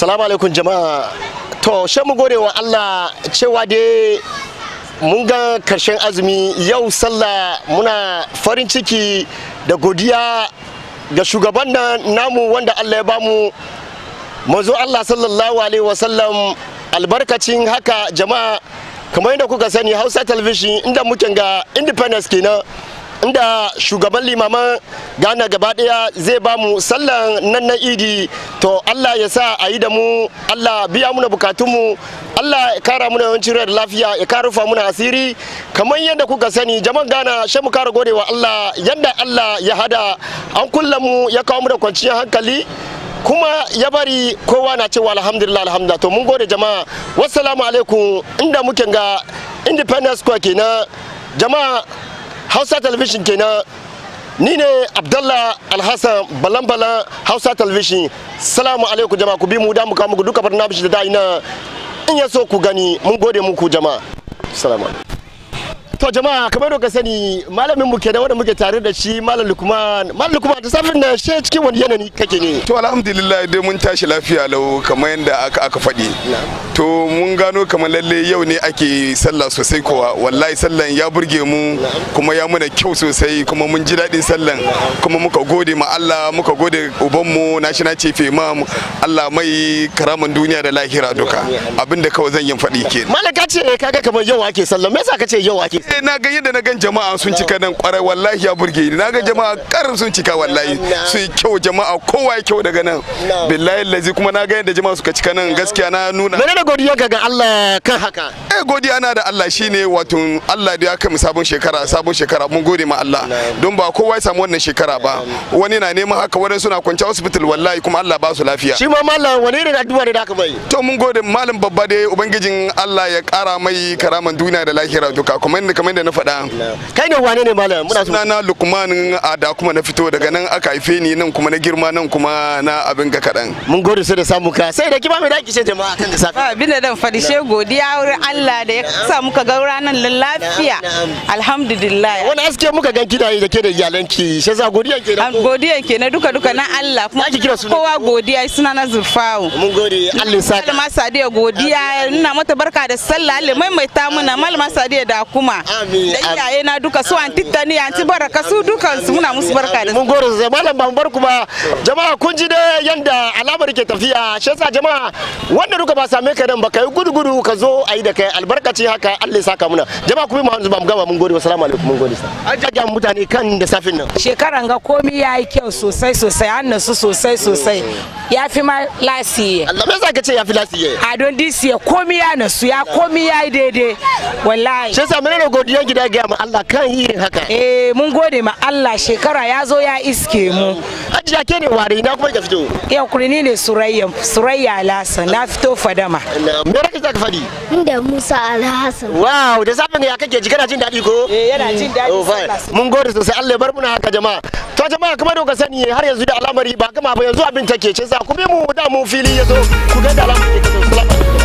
Salamu alaikum, jama'a. To, shan mu gode wa Allah cewa dai mun ga karshen azumi, yau sallah. Muna farin ciki da godiya ga shugaban nan namu wanda Allah ya bamu, manzo Allah sallallahu alaihi wasallam. Albarkacin haka, jama'a, kamar yadda kuka sani, Hausa Television, inda muke ga Independence kenan, inda shugaban limaman Ghana gaba daya zai ba mu sallan nan na Idi. To, Allah ya sa a yi da mu, Allah biya muna bukatunmu, Allah ya kara muna yawancin rai da lafiya, ya kara rufa muna asiri. Kamar yadda kuka sani, jama'an Ghana, shi mu kara gode wa Allah yadda Allah ya hada an kulla mu, ya kawo mu da kwanciyar hankali, kuma ya bari kowa na cewa alhamdulillah, alhamdulillah. To, mun gode, jama'a. Wassalamu alaikum. Inda muke ga Independence Square kenan, jama'a, Hausa Television kenan. Ni ne Abdallah Alhassan Balan-Balan, Hausa Television. Salamu alaikum, jama'a. Ku bi mu da mu kawo muku duka barnabishi da da in ya so ku gani. Mun gode muku, jama'a. Salamu alaikum. To jama'a, kamar da ka sani, malamin mu kenan wanda muke tare da shi, Malam Lukman. Malam Lukman, da safin nan she cikin wani yanayi kake ne? To, alhamdulillah dai, mun tashi lafiya lau kamar yadda aka faɗi. To, mun gano kamar lalle yau ne ake sallah sosai kowa. Wallahi sallan ya burge mu kuma ya muna kyau sosai, kuma mun ji daɗin sallan, kuma muka gode ma Allah, muka gode ubanmu National Chief Imam. Allah mai karaman duniya da lahira duka. Abinda kawai zan yi faɗi kenan. Malam, ka ce kaga kamar yau ake sallah. Me yasa ka ce yau ake? Eh, na ga yadda na gan jama'a sun cika nan kwarai, wallahi ya burge ni. Na ga jama'a karin sun cika, wallahi su yi kyau, jama'a kowa ya kyau daga nan, billahi lazi. Kuma na ga yadda jama'a suka cika nan, gaskiya na nuna Menene godiya ga Allah kan haka? Eh, godiya na da Allah shine wato Allah da ya kai mu sabon shekara. Sabon shekara, mun gode ma Allah, don ba kowa ya samu wannan shekara ba. Wani na neman haka, wani suna kwance hospital, wallahi, kuma Allah ba su lafiya. Shi ma malam, wani irin addu'a ne da aka bai? To, mun gode malam babba dai, ubangijin Allah ya kara mai karaman duniya da lahira duka, kuma yadda kamar yadda na faɗa. Kai ne wane ne, malam? Muna so. Sunana Lukman Ada, kuma na fito daga nan, aka haife ni nan, kuma na girma nan, kuma na abin ga kaɗan. Mun gode sai da samu ka. Sai da kima mai daki ce jama'a kan da safe. Ba abin da dan faɗi she godiya wurin Allah da ya sa muka ga ranar lafiya. Alhamdulillah. Wani aske muka gan kina yi da ke da iyalanki, shi yasa godiya ke da. Godiya ke na duka duka na Allah kuma. Ya ki kira sunan? Kowa godiya, suna na Zulfawu. Mun gode, Allah ya saka. Malama Sadiya godiya, ina mata barka da sallah, Allah maimaita muna, Malama Sadiya da kuma Amin. da iyaye na duka, su Anti Tani, Anti Baraka, su dukan su muna musu barka da Mun gode sosai, malam. Ban bar ku ba, jama'a. Kun ji dai yanda alamar ke tafiya. Shi yasa jama'a, wanda duka ba same ka nan ba, kai gudu gudu ka zo a yi da kai. Albarkaci haka, Allah ya saka muna. Jama'a, ku bi mu hanzu ba mu gama. Mun gode. Assalamu alaikum. Mun gode sa an mutane kan da safin nan. Shekaran ga komi ya yi kyau sosai sosai, an nasu sosai sosai, ya fi ma last year. Allah, me yasa ka ce ya fi last year? A don this year komi ya nasu, ya komi ya yi daidai wallahi. Shi yasa menene godiyan gida ga ma Allah kan yin haka? Eh, mun gode ma Allah, shekara ya zo ya iske mu. Hajiya, ke ne ware, ina kuma ka fito? Yau kuri ne Surayya, Surayya Alhassan, na fito Fadama. Me rake za ka faɗi? Inda Musa Alhassan. Wow, da safin ya kake ji? Kana jin daɗi ko? Eh, yana jin daɗi. Oh, fine. Mun gode sosai, Allah ya bar muna haka, jama'a. To jama'a, kamar da kuka sani, har yanzu da al'amari ba gama ba, yanzu abin take ce sa ku bi mu da mu fili yazo ku ga da al'amari ke kasance.